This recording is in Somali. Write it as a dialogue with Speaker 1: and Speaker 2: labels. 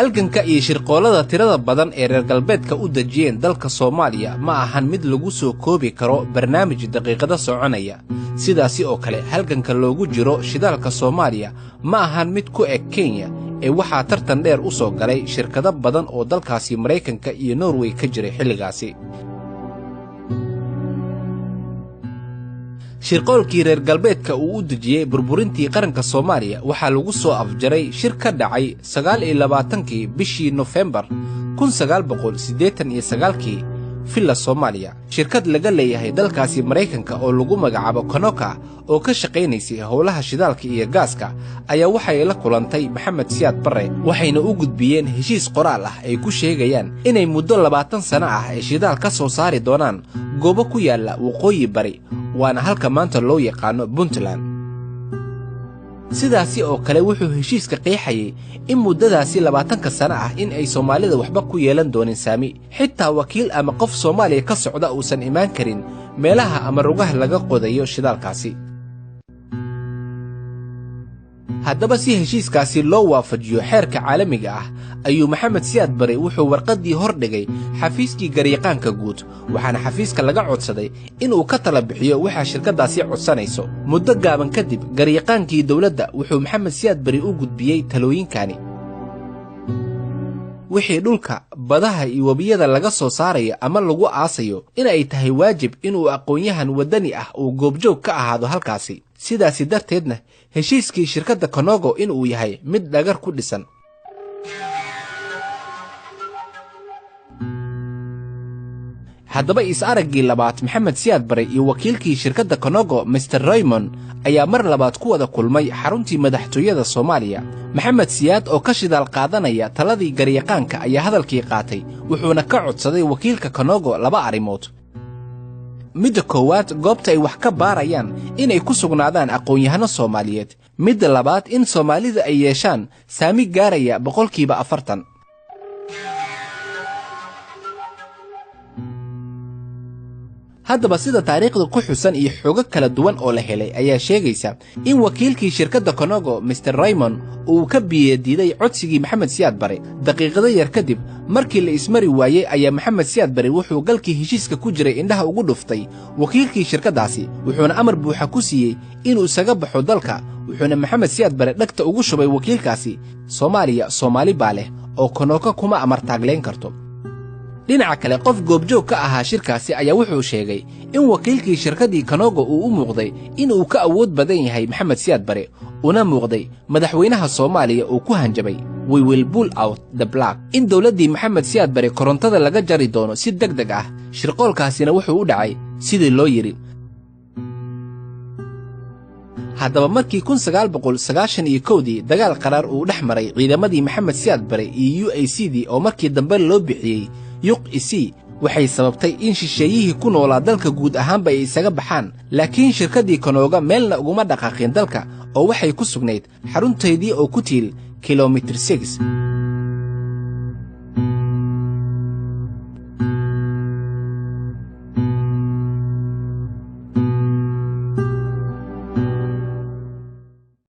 Speaker 1: Halganka iyo shirqoolada tirada badan ee reer galbeedka u dejiyeen dalka Soomaaliya ma ahan mid lagu soo koobi karo barnaamij daqiiqada soconaya. Sidaasi oo kale, halganka loogu jiro shidaalka Soomaaliya ma ahan mid ku eg Kenya, ee waxaa tartan dheer u soo galay shirkado badan oo dalkaasi Maraykanka iyo Norway ka jiray xilligaasi. Shirqoolkii reer galbeedka uu u dejiyey burburintii qaranka Soomaaliya waxaa lagu soo afjaray shir ka dhacay 29-kii bishii Nofembar 1989-kii Villa Soomaaliya. Shirkad laga leeyahay dalkaasi Maraykanka oo lagu magacaabo Konoka oo ka shaqaynaysay howlaha shidaalka iyo gaaska ayaa waxay la kulantay Maxamed Siyaad Barre, waxayna u gudbiyeen heshiis qoraal ah ay ku sheegayaan inay muddo 20 sano ah ay shidaal ka soo saari doonaan goobo ku yaalla waqooyi bari, waana halka maanta loo yaqaano Puntland. Sidaasi oo kale wuxuu heshiiska qeexayay in muddadaasi 20-ka sano ah in ay Soomaalida waxba ku yeelan doonin saami, xitaa wakiil ama qof Soomaaliya ka socda uusan imaan karin meelaha ama rugaha laga qodayo shidaalkaasi. Haddaba si heshiiskaasi loo waafajiyo xeerka caalamiga ah ayuu Maxamed Siyaad Bare wuxuu warqaddii hor dhigay xafiiskii garyaqaanka guud, waxaana xafiiska laga codsaday inuu ka tala bixiyo waxa shirkaddaasi codsanayso. Muddo gaaban kadib garyaqaankii dowladda wuxuu Maxamed Siyaad Bare u gudbiyey talooyinkani: wixii dhulka, badaha iyo webiyada laga soo saarayo ama lagu aasayo in ay tahay waajib inuu aqoon-yahan waddani ah uu goobjoog ka ahaado halkaasi, sidaasi darteedna heshiiskii shirkadda Konogo inuu yahay mid dhagar ku dhisan. Haddaba is-araggii labaad Maxamed Siyaad Bare iyo wakiilkii shirkadda Konogo Mr Raymond ayaa mar labaad ku wada kulmay xaruntii madaxtooyada Soomaaliya. Maxamed Siyaad oo ka shidaal qaadanaya taladii garyaqaanka ayaa hadalkii qaatay, wuxuuna ka codsaday wakiilka Konogo laba arrimood. Midda koowaad, goobta ay wax ka baarayaan inay ku sugnaadaan aqoon-yahano Soomaaliyeed. Midda labaad, in Soomaalida ay yeeshaan saami gaaraya 40%. Haddaba sida taariikhda ku xusan iyo xogo kala duwan oo la helay ayaa sheegaysa in wakiilkii shirkadda Konogo Mr Raymond uu ka biyadiiday codsigii Maxamed Siyaad Bare. Daqiiqado yar kadib markii la ismari waayey ayaa Maxamed Siyaad Bare wuxuu galkii heshiiska ku jiray indhaha ugu dhuftay wakiilkii shirkaddaasi, wuxuuna amar buuxa ku siiyey inuu isaga baxo dalka. Wuxuuna Maxamed Siyaad Bare dhegta ugu shubay wakiilkaasi: Soomaaliya Soomaali baa leh oo Konoka kuma amartaaglayn karto. Dhinaca kale, qof goobjoog ka ahaa shirkaasi ayaa wuxuu sheegay in wakiilkii shirkaddii Konogo uu u muuqday inuu ka awood badan yahay Maxamed Siyaad Bare, una muuqday madaxweynaha Soomaaliya uu ku hanjabay we will pull out the black, in dowladdii Maxamed Siyaad Bare korontada laga jari doono si deg deg ah. Shirqoolkaasina wuxuu u dhacay sidii loo yidhi. Haddaba markii 1991-dii dagaal qaraar uu dhex maray ciidamadii Maxamed Siyaad Bare iyo U A C dii oo markii dambe loo bixiyey Yuq Isi, waxay sababtay in shisheeyihii ku noolaa dalka guud ahaanba ay isaga baxaan, laakiin shirkaddii Konoga meelna uguma dhaqaaqin dalka oo waxay ku sugnayd xaruntaydii oo ku tiil kilomitir 6.